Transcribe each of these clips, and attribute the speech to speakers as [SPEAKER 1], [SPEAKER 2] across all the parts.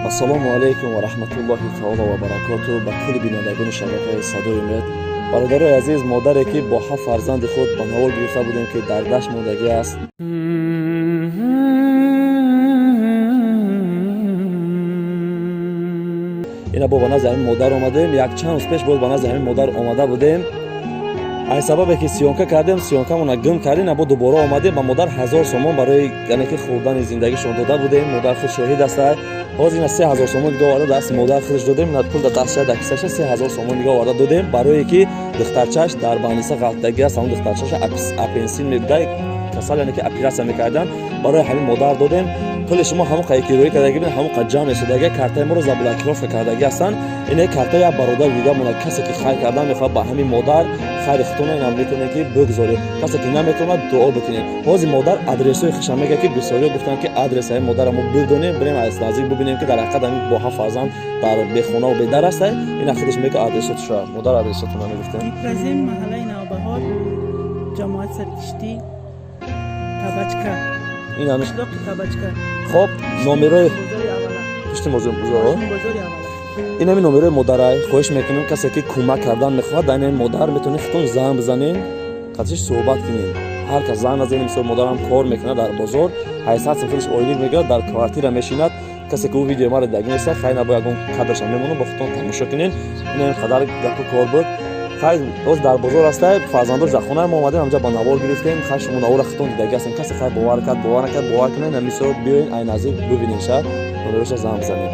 [SPEAKER 1] Ассалому алайкум ва раҳматуллоҳи таоло ва баракоту ба кулли бинандагони шабакаи Садои Умед. Бародарои азиз, модаре ки бо ҳафт фарзанди худ ба навор гирифта будем, ки дар дашт мондагӣ аст. Ина бо ба назди ҳамин модар омадем. Якчанд рӯз пеш боз ба назди ҳамин модар омада будем. Ай сабабе ки съёмка кардем, съёмкамона гум кардем, бо дубора омадем. Ба модар 1000 сомон барои, яъне ки хӯрдани зиндагишон дода будем. Модар худ шоҳид аста. Ҳозир ина 3000 сомон дига оварда дасти модар худаш додем. Ина пул дар дастша, дар кисаша 3000 сомон дига оварда додем, барое ки духтарчаш дар больница ғалтагӣ аст. Ҳамон духтарчаша аппендицит мебуда, касал, яъне ки оператсия мекардан. Барои ҳамин модар додем. Пули шумо ҳамон қадар ки рӯӣ кардагӣ бин, ҳамон қадар ҷамъ мешудаги. Картаи моро заблокировка кардагӣ ҳастанд. Ина картаи як бародар дига мона. Касе ки хайр кардан мехоҳад ба ҳамин модар, хайри худтона инам метавонед ки бигзоред. Касе ки наметавонад, дуо бикунед. Ҳозир модар адресҳои худша мегӯяд, ки бисёриё гуфтанд, ки адреси ҳамин модарро мо бидонем, бирем аз наздик бибинем, ки дар ҳақиқат ҳамин бо ҳафт фарзанд дар бехонаву бедар аста. Ина худаш мегӯяд адресотша. Модар, адресотона мегуфтем.
[SPEAKER 2] Дикразем, маҳаллаи Навбаҳор, ҷамоат Саркиштӣ, Табачка.
[SPEAKER 1] Ин ҳамин.
[SPEAKER 2] Қишлоқи Табачка.
[SPEAKER 1] Хоб, номерои
[SPEAKER 2] Бозори аввала.
[SPEAKER 1] Пушти бозор.
[SPEAKER 2] Бозори аввала.
[SPEAKER 1] Ин ҳамин номерои модарай. Хоҳиш мекунем, касе ки кӯмак кардан мехоҳад дар ин модар, метавонед худтон занг бизанед, қатиш суҳбат кунед. Ҳар кас занг назанед. Мисол, модарам кор мекунад дар бозор, 800 сом худаш ойлик мегирад, дар квартира мешинад. Касе ки ӯ видеои маро дидаги неста, хайр, набо ягон кадрашам мемонам, бо худтон тамошо кунед. Ин ҳамин қадар гапу кор буд. Хайр, боз дар бозор аста, фарзандош дар хона. Мо омадем, ҳамҷа ба навор гирифтем. Хайр, шумо навора худтон дидаги ҳастем. Касе хайр бовар кард, бовар накард, бовар кунед. Мисол, биёен, ай наздик бибинед, ша номероша занг бизанед.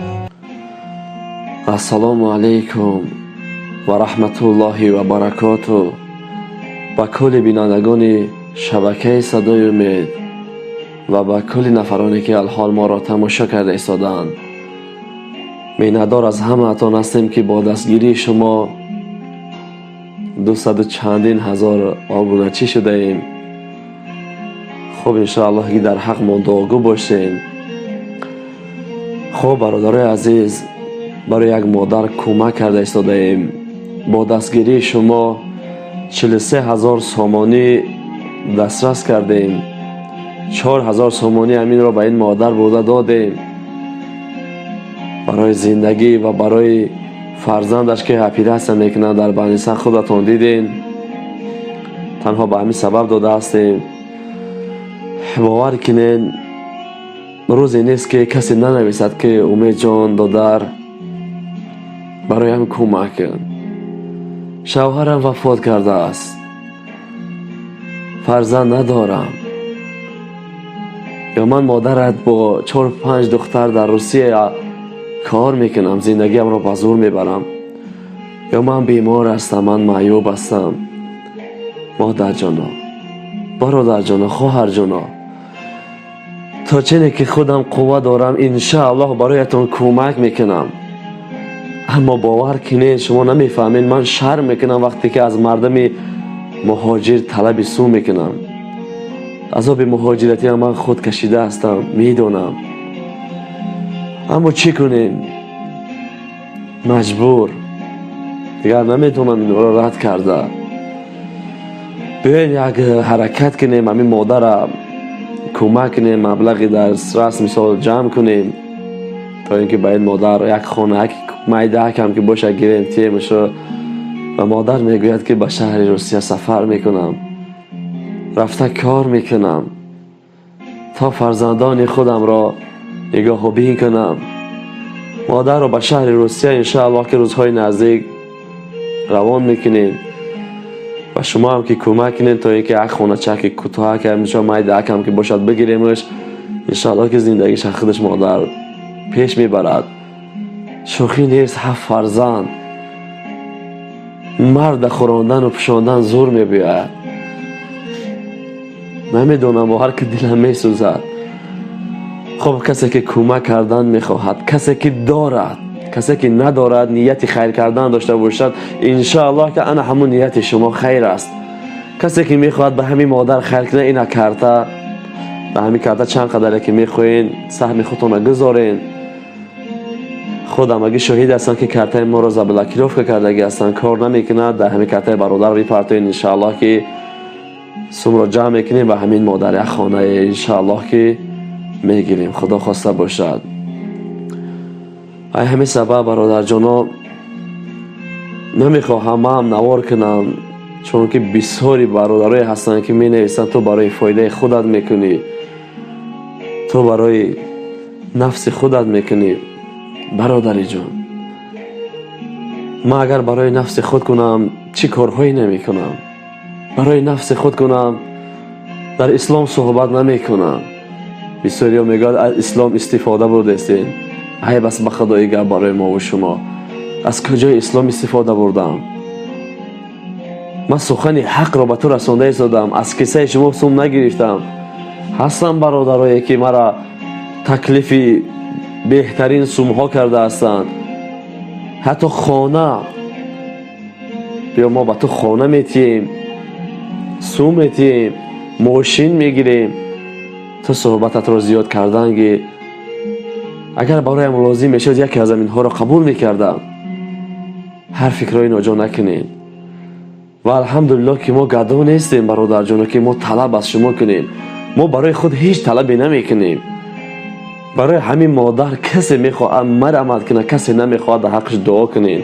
[SPEAKER 3] Ассалому алайкум ва раҳматуллоҳи ва баракоту ба кулли бинандагони шабакаи Садои Умед ва ба кулли нафароне ки алҳол моро тамошо карда истодаанд. Миннатдор аз ҳамаатон ҳастем, ки бо дастгирии шумо дусаду чандин ҳазор обуначӣ шудаем. Хуб, иншоаллоҳ, ки дар ҳақ мо дуогӯ бошем. Хуб, бародарои азиз, барои як модар кӯмак карда истодаем. Бо дастгирии шумо 43 000 сомонӣ дастрас кардем. 4000 сомонӣ ҳаминро ба ин модар бурда додем барои зиндагӣ ва барои фарзандаш, ки оператсия мекунад дар больница. Худатон дидем, танҳо ба ҳамин сабаб дода ҳастем. Бовар кунед, рӯзе нест, ки касе нанависад, ки Умедҷон, додар, бароям кӯмак кун, шавҳарам вафот кардааст, фарзанд надорам, ё ман модарат бо чор панҷ духтар дар Русия кор мекунам, зиндагиамро ба зур мебарам, ё ман бемор ҳастам, ман маъюб ҳастам. Модарҷоно, бародарҷоно, хоҳарҷоно, то чине ки худам қувва дорам, иншааллоҳ, бароятон кӯмак мекунам. Аммо бовар кунед, шумо намефаҳмед, ман шарм мекунам, вақте ки аз мардуми муҳоҷир талаби сӯ мекунам. Азоби муҳоҷиратиам ман худ кашида ҳастам, медонам. Аммо чӣ кунем, маҷбур, дигар наметавонам инро рад карда. Биёед, як ҳаракат кунем, ҳамин модара кӯмак кунем, маблағи дастрас, мисол, ҷамъ кунем, то ин ки ба ин модар як хона, як майдаакам ки боша, гирем, тиемашо. Ва модар мегӯяд, ки ба шаҳри Русия сафар мекунам, рафта кор мекунам, то фарзандони худамро нигоҳубин кунам. Модарро ба шаҳри Русия, иншааллоҳ, ки рӯзҳои наздик равон мекунем. Ва шумо ҳам ки кӯмак кунем, то ин ки як хоначаки кӯтоҳак, майдаакам ки бошад, бигиремаш. Иншааллоҳ, ки зиндагиша худаш модар пеш мебарад. Шӯхӣ нест, ҳафт фарзанд марда хӯрондану пӯшондан зур мебиёяд. Намедонам, бовар ки дилам месӯзад. Хуб, касе ки кӯмак кардан мехоҳад, касе ки дорад, касе ки надорад, нияти хайр кардан дошта бошад, иншоаллоҳ, ки ана ҳамун нияти шумо хайр аст. Касе ки мехоҳад ба ҳамин модар хайр кунад, ина карта. Ба ҳамин карта чанд қадаре ки мехоҳед, саҳми худтонро гузорен. Худам аги шоҳид ҳастам, ки картаи моро заблокировка кардагӣ ҳастанд, кор намекунад. Дар ҳамин картаи бародар бипартоед. Иншоаллоҳ, ки сумро ҷамъ мекунем, ба ҳамин модар як хонае, иншоаллоҳ, ки мегирем, худо хоста бошад. Ай ҳамин сабаб, бародарҷоно, намехоҳам ман навор кунам, чунки бисёри бародарое ҳастанд, ки менависанд: ту барои фоидаи худат мекунӣ, ту барои нафси худат мекунӣ. Бародари ҷон, ман агар барои нафси худ кунам, чӣ корҳое намекунам? Барои нафси худ кунам, дар ислом суҳбат намекунам. Бисёриё мегӯяд, аз ислом истифода бурдестед. Айб аст, ба худои гап, барои мову шумо. Аз куҷои ислом истифода бурдам? Ман сухани ҳақро ба ту расонда истодам, аз киссаи шумо сум нагирифтам. Ҳастам бародарое, ки мара таклифи беҳтарин сумҳо карда ҳастанд, ҳатто хона, биё, мо ба ту хона метиҳем, сум метиҳем, мошин мегирем, ту суҳбататро зиёд кардан гир. Агар бароям лозим мешуд, яке аз аминҳоро қабул мекардам. Ҳар фикрҳои ноҷо накунед. Ва алҳамдулиллоҳ, ки мо гадо нестем, бародарҷоно, ки мо талаб аз шумо кунем. Мо барои худ ҳеҷ талабе намекунем. Барои ҳамин модар касе мехоҳад, марҳамат кунад, касе намехоҳад, дар ҳаққаш дуо кунед.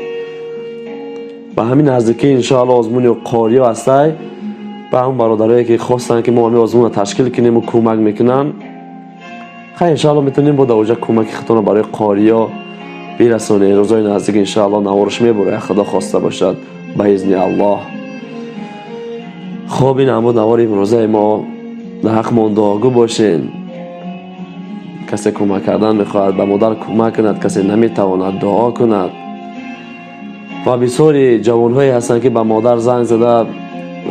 [SPEAKER 3] Ба ҳамин наздикӣ, иншоалло, озмуни қориё ҳастай. Ба ҳамон бародарое, ки хостанд, ки мо ҳамин озмунро ташкил кунему кӯмак мекунанд, хай, иншоалло, метавонем бо дар оҷа кӯмаки худтонро барои қориё бирасонем. Рӯзои наздик, иншоалло, наворш мебурад, худо хоста бошад, ба изни Аллоҳ. Хоб, ин ҳам буд навори имрӯзаи мо. Дар ҳаққмон дуогӯ бошед. Касе кӯмак кардан мехоҳад, ба модар кӯмак кунад, касе наметавонад, дуо кунад. Ва бисёри ҷавонҳое ҳастанд, ки ба модар занг зада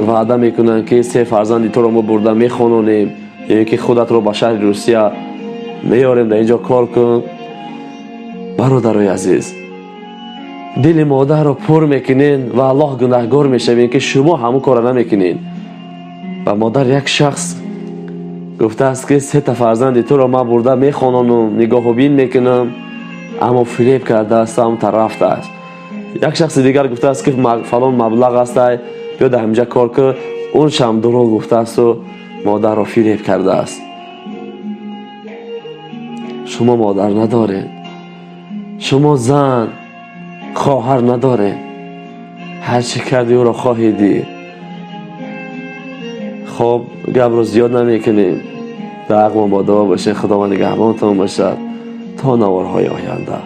[SPEAKER 3] ваъда мекунанд, ки се фарзанди туро мо бурда мехононем ё ин ки худатро ба шаҳри Русия меёрем, дар ин ҷо кор кун. Бародарои азиз, дили модарро пур мекунен ва Аллоҳ гунаҳгор мешавем, ки шумо ҳамун корро намекунед. Ба модар як шахс гуфтааст, ки сета фарзанди туро ман бурда мехононум, нигоҳубин мекунам, аммо фиреб кардааст, ҳамта рафтааст. Як шахси дигар гуфтааст, ки фалон маблағ ҳастай, биё, дар ҳаминҷа кор кун. Уншам дурӯғ гуфтаасту модарро фиреб кардааст. Шумо модар надоред, шумо зан, хоҳар надоред. Ҳар чӣ кардӣ, ӯро хоҳӣ дид. Хоб, гапро зиёд намекунем. Дар ҳаққмон бо дуо бошед. Худованд нигаҳбонтон бошад то наворҳои оянда.